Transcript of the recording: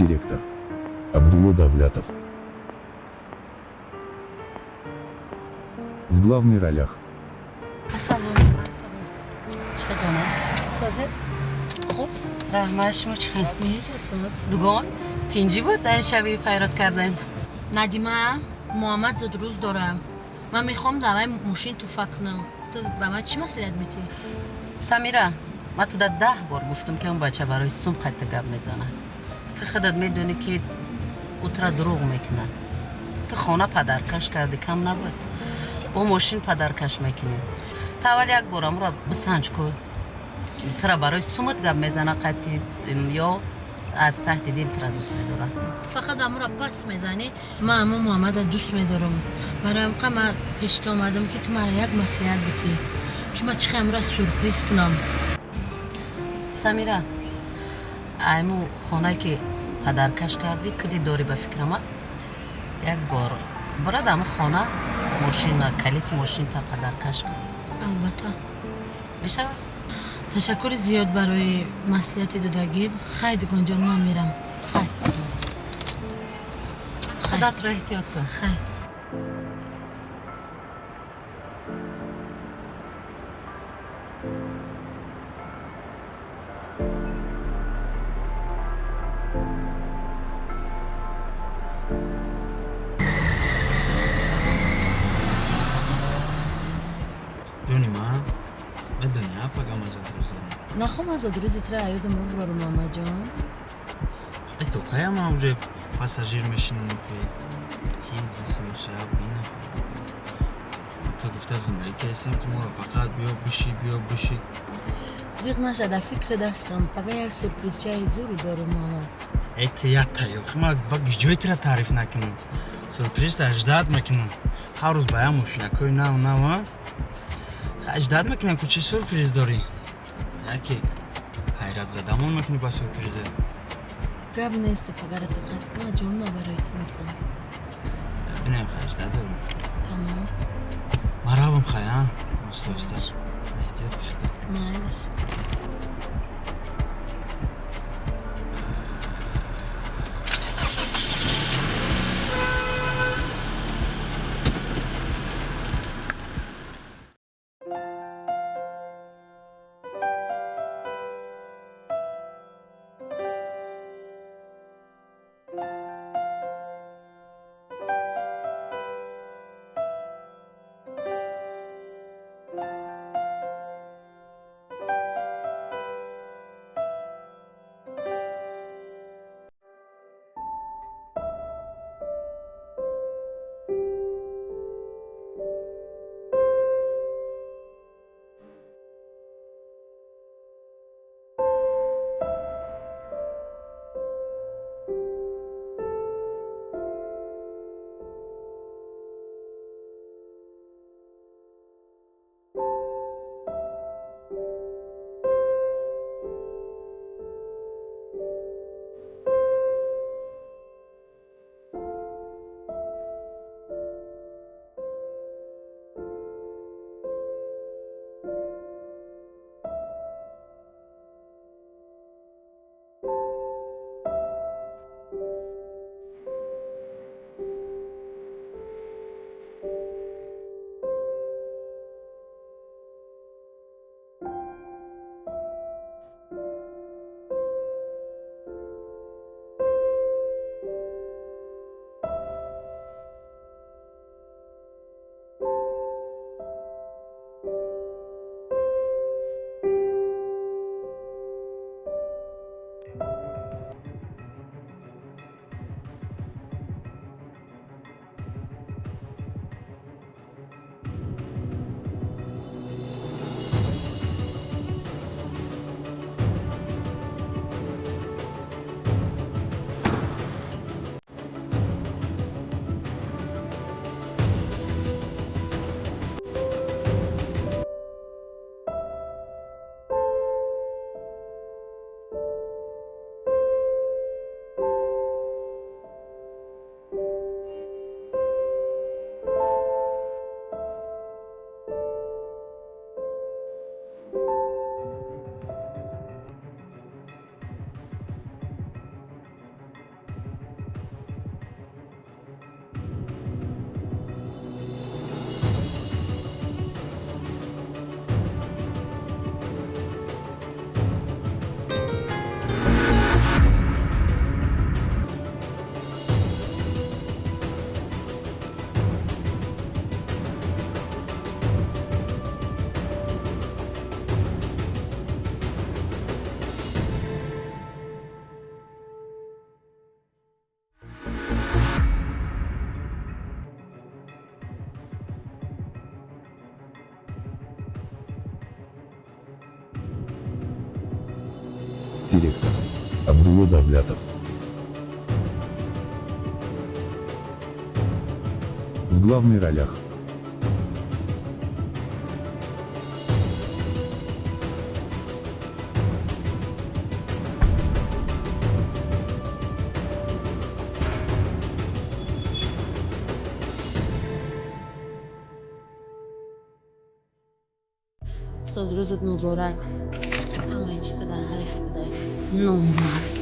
Директор Абдулло Давлятов. В главных ролях Ассалому Ассалом. Чӣ хел, ҷонам? Созед? Хуб. Раҳмат, шумо чӣ хел? Мешасоз. Дугон, тинҷӣ буд дар ин шаби файрод кардем? Надима, Муҳаммад зудрӯз дорам. Ман мехоҳам давай мошин туфа кунам. Ту ба ман чӣ маслиҳат метиҳӣ? Самира, ман туда 10 бор гуфтам, ки он бача барои сум қатта гап мезанад. Ту худат медонӣ, ки ӯ тура дурӯғ мекунад. Ту хона падаркаш кардӣ, кам набуд, бо мошин падаркаш мекунӣ. Ту аввал як бор амро бисанҷ ку, тура барои сумат гап мезана қатти ё аз таҳти дил тура дӯст медорад. Ту фақат амура пас мезанӣ. Ман амо Муҳаммада дӯст медорам. Барои ҳамқа ман пеши ту омадам, ки ту мара як маслиҳат битиҳӣ, ки ман чӣ хел амура сюрприз кунам. Самира, айму хонае ки падаркаш кардӣ, калид дорӣ ба фикрама. Як бор бурад ами хона, мошина, калити мошинта падаркаш кун. Албатта. Мешавад? Ташаккури зиёд барои маслиҳати додагӣ. Хай, дугонҷон, ман мерам. Хай. Худатро эҳтиёт кун. Хай. Ҷони ман, медони, пага ман зодрӯз дорам. Нахом аз зодрӯзи тира аёдам буброру, Муҳаммадҷон. Ай, то кая ман уже пассажир мешинам? Ки ки бина, ту гуфта зиндагӣ кардистам, ки моро фақат биё биши, биё биши. Зиқ наша, дар фикри дастам. Пага як сюрпризчаи зуру дору, Муҳаммад. Эй, ти якта ёхи, ман ба ҷои тира таъриф накунам, сюрприз ждать мекунам. Ҳар рӯз ба як мошинакҳои нав нав ждать мекунам, ку чӣ сюрприз дорӣ? Яке ҳайратзадамон мекунӣ ба сюрприза. Гап нест, пагара тоқат куна, ҷонма барои ту метам. Бинем, хай, ждать дорам. Тамом. Ман равам, хай, а оста оста эҳтиёт кихта. Майлиш. Директор Абдулло Давлятов. В главной ролях Содрӯзат муборак. Ҳамаи чита дар ҳайф будай. Номард.